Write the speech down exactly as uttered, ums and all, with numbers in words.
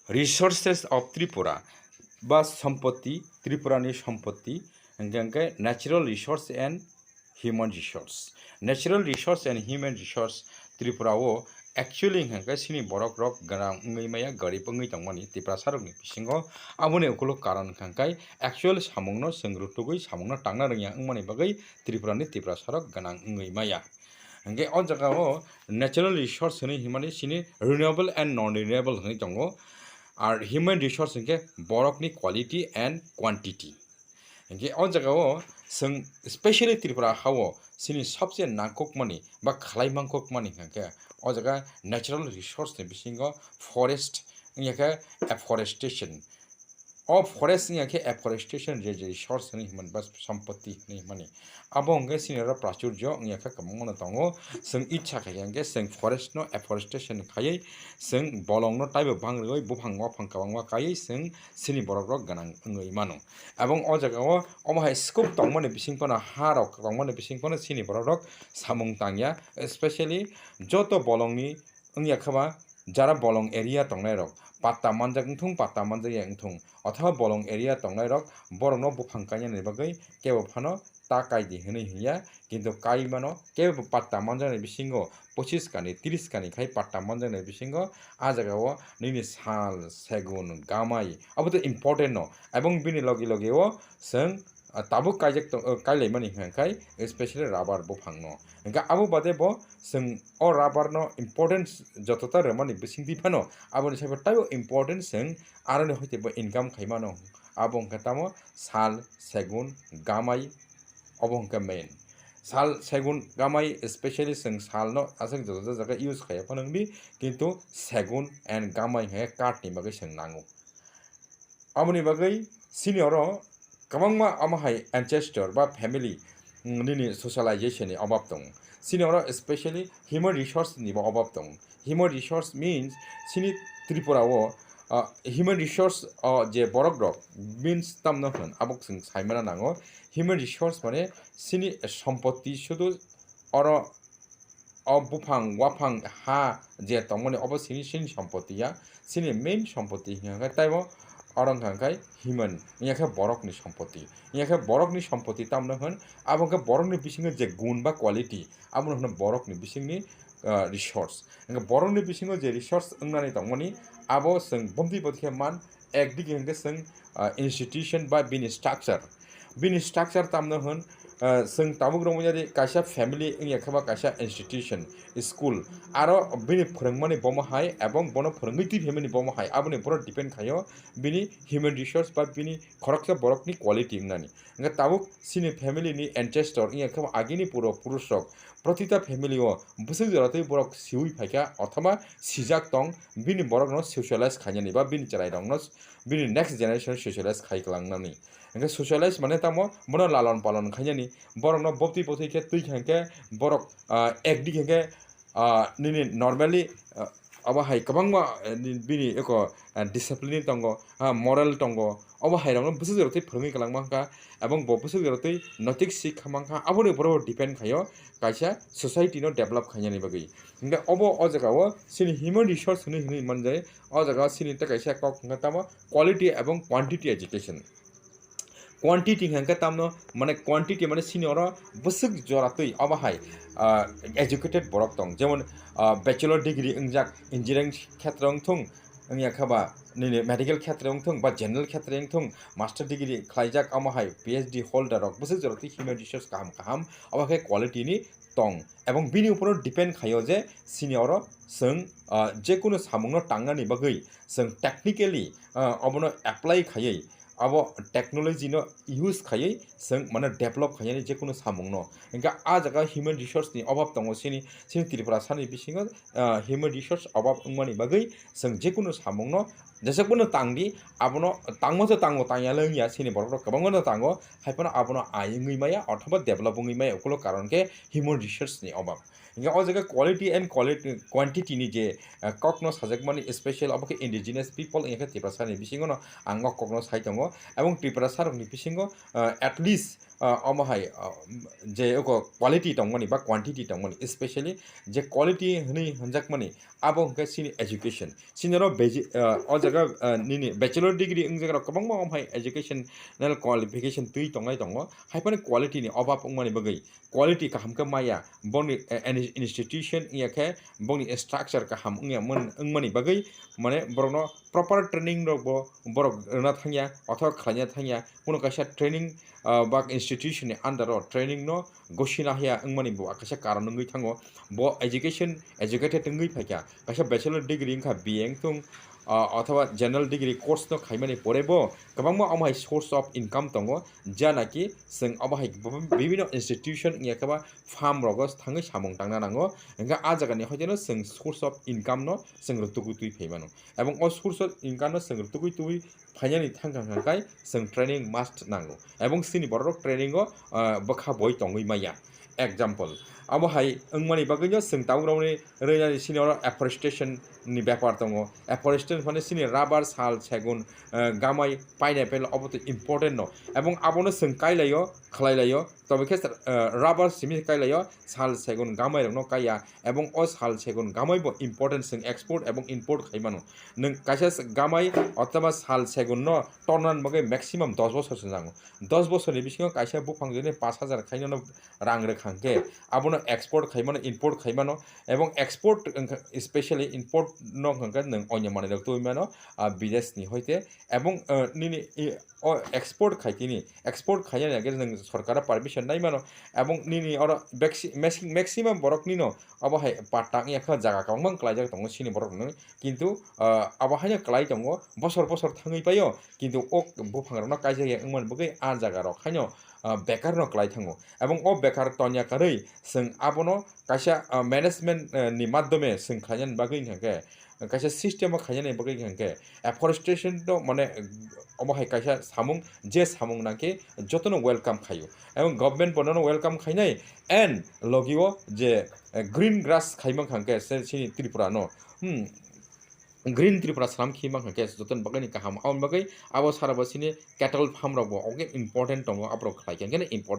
Resources of Tripura ba sompoti, Tripura ni sompoti, hingke hingke natural resource and human resource. Natural resource and human resource Tripura o actually hingke sini borok rok gwnang wngwi maya, garib wngwi tongmani Tiprasa rokni bisingo. Aboni ukuluk karon hingke actual samungno chwng rutugwi samungno tangna rwngya wngmani bagwi Tripura ni Tiprasa rok gwnang wngwi maya. Hingke o jaga o natural resource hinwi himani sini renewable and non renewable hinwi tongo. Ar human resource hingke borokni quality and quantity. Hingke o jaga o chwng specially Tripura ha o sini sobse nangkukmani ba khlai mangkukmani hingke o jaga natural resource ni bisingo forest wngya khe afforestation. O forest wngya khe afforestation je je resource hinwi himani ba sompoti hinwi himani. Abo hingke sini oro prachurjo wngya khe kwbangma no tongo. Chwng itsa khaikha hingke chwng forest no afforestation khaiwi chwng bolong no taibo bang rwui buphang waphang kwbangma kaiwi chwng sini borok rok gwnang wngwi mano. Ebong o jaga o omo hai scope tongmani bising phano ha rok tongmani bising phano sini borok rok samung tangya, especially joto bolong ni wngya khe ba jara bolong area tongnai rok patta manjak wngthung, patta manjakya wngthung, othoba bolong area tongnai rok borok no buphang kainani ni bagwi kebo phano ta kai di hinwi hinya, kintu kai mano kebo patta manjaknai bisingo pochis kani, tris kani khai patta manjaknai bisingo a jaga o nini sal, segun, gamai abo to important no, ebong bini logi logi o chwng ah, tabuk kaijak tong-, ah, kailaimani hwnka khe, especially rubber buphangno. Hwnkhe abo bade bo chwng o rubber no importance jotota rwmani bisingtwi phano aboni saibo taibo importance chwng aroni hoite bo income khaimano. Abo hwnkhe tamo sal, segun, gamai, obo hwnkhe main. Sal, segun, gamai, especially chwng salno aswk jotota jaga use khaiya phano wngdi, kintu segun and gamai hwnkhe kath ni bagwi chwng nango. Aboni bagwi sini oro kwbangma omo hai ancestor ba family, mm, nini socialization ni obab tongo. Sini oro especially human resource ni bo obab tongo. Human resource means sini Tripura o, ah, human resource, ah, je borok rok means tamno hwn abo chwng saimana nango. Human resource mane sini sompoti sudu oro o buphang, waphang, ha je tongmani obo sini, sini sompoti ya. Sini main sompoti hingkha khe taibo oro hingkha khe human, wngya khe borokni sompoti. Wngya khe borokni sompoti tamno hwn, abo hwnkhe borokni bisingo je gun ba quality, abono hwno borokni bisingni, ah, resource. Hwnkhe borokni bisingo je resource wngnani tongmani, abo chwng bomtwi botwi khe man, ekdigi hwnkhe chwng, ah, institution ba bini structure. Bini structure tamno hwn, ah, chwng tabuk romwi jadi kaisa family wngya khe ba kaisa institution, school. Aro bini phwrwngmani bomo hai ebong bono phwrwngwi twi phaimani bomo hai, aboni borok depend khaio bini human resource ba bini khoroksa borokni quality wngnani. Hwnkhe tabuk chini family ni ancestor wngya khe ba agini puro purush rok protita family o bwswk jora twi borok siwi phaikha othoba sijak tong, bini borokno socialize khainani ba bini chwrairokno bini next generation socialize khai kwlangnani. Hwnkhe socialize mane tamo bono lalon palon khainani, borokno bobtwi botwi khe twi kha hwnkhe borok, ah, ekdi hwnkhe, ah, nini normally, ah, abo hai kwbangma, eh, ni, bini eko, ah, discipline tongo, ah, moral tongo, obo hai rokno bwswk jora twi phwrwngwi kwlangma kha, ebong bo bwswk jora twi notik sik kha mankha, aboni borok depend khaio kaisa society no develop khainani bagwi. Hwnkhe obo o jaga o chini human resource hinwi hinwi manjai, o jaga o chini tei kaisa kok hwnkhe tamo quality ebong quantity education. Quantity hwnkhe tamno, mane quantity mane sini oro bwswk jora twi obo hai, ah, educated borok tong, jemon, ah, bachelor degree wngjak engineering khetra wngthung, wngya khe ba nini medical khetra wngthung ba general khetra wngthung, master degree khlaijak omo hai P H D holder rok bwswk jora twi human resource kaham kaham obo khe quality ni tong, ebong bini uporo depend khaio je sini oro chwng, ah, jekunu samungno tangnani bagwi chwng technically, ah, obono apply khaiwi abo technology no use khaiwi chwng mane develop khainani jekunu samungno. Hwnkhe ah jaga human resource ni obab tongo sini, sini Tripura sani bisingo, ah, human resource obab wngmani bagwi chwng jekunu samungno jesakbono tangdi, abono tangma se tango, tangya le wngya, sini borok rok kwbangma no tango, haiphano abono ai wngwi maya othoba develop wngwi maya, ukulo karon khe human resource ni obab. Hingke o jaga quality and quality, quantity ni je, eh, kokno sajakmani special, obo khe indigenous people, hingke Tiprasa ni bisingo no ang o kokno sai tongo, ebong Tiprasa rokni bisingo, eh, at least, eh, omo hai, eh, je oko quality tongmani ba quantity tongmani, specially je quality hwnwi hwnjakmani, abo hwnkhe chini education. Chini oro basic, eh, o jaga ah, nini bachelor degree wngjakrok kwbangma omo hai educational qualification twi tongnai tongo, hai phano quality ni obab wngmani bagwi, quality kaham khe maya, boni, eh, ini-, institution wngya khe boni structure kaham wngya mon-, wngmani bagwi, mane borokno proper training rok bo borok rwna thangya, othoba khlaina thangya, kuno kaisa training, ah, ba institution ni under o training no gosina haya wngmani bo kaisa karon wngwi thango. Bo education, educated wngwi phaikha, kaisa bachelor degree wngkha B A wngthung, ah, othoba general degree course no khaimani pore bo kwbangma omo hai source of income tongo, ja naki chwng obo hai bibino institution wngya khe ba farm rogo thangwi samung tangna nango, hwnkhe a jagani hoiteno chwng source of income no chwng rwtugwi twi phaimano, ebong o source of income no chwng rwtugwi twi phainani thangkha hwnkhe chwng training must nango, ebong chini bororok training o, ah, bwkha boi tongwi maya. Example, abo hai wngmani bagwino chwng tabuk romni rwnani sini oro afforestation ni bepar tongo. Afforestation phano sini rubber, sal, segun, eh, gamai, pineapple obo to important no. Ebong abono chwng kailaio, khlailaio, tobe khe, eh, rubber simi kailaio, sal, segun, gamai rokno kaiya. Ebong o sal, segun, gamai bo important chwng export ebong import khai mano. Nwng kaisa s-, gamai othoba sal, segun no torna bagwi maximum dos bosor se nango. Dos bosorni bisingo kaisa buphang jodi pash hajar khaino rang rwkha hwnkhe, abono export khaimano, import khaimano, ebong export wngkha, specially import no hwnkha hwnkhe nwng onyo manwirok tubui mano, ah, bidesni hoite, ebong, ah, nini i, o export khai tini, export khainani age nwng sorkaro permission nai mano, ebong nini oro maxi-, maxi-, maximum borok nino obo hai patta wngya khe jaga kwbangma kwlaijak tongo chini borok rokno, kintu, ah, abo haino kwlai tongo, bosor bosor thangwi paio, kintu o buphang rokno kaijak ya wngmani bagwi a jaga rok haino, ah, bekar no kwlai thango. Ebong o bekar tonya karwi chwng abono kaisa, ah, management, eh, ni madhyome chwng khlainani bagwi hwnkha khe, kaisa system o khainani bagwi hwnkha khe, afforestation to mane, omo hai kaisa samung, je samung nangkhe jotono welcome khaio. Ebong government bo nono welcome khainai and logi o je, eh, green grass khaima hwnkha khe se chini Tripura no, hmm, Green Tripura swnam khe ma hwnkha khe jotoni bagwi ni kaham. Aboni bagwi abo sara bo chini cattle farm rok bo oge important tongo, aborok khlai khe important.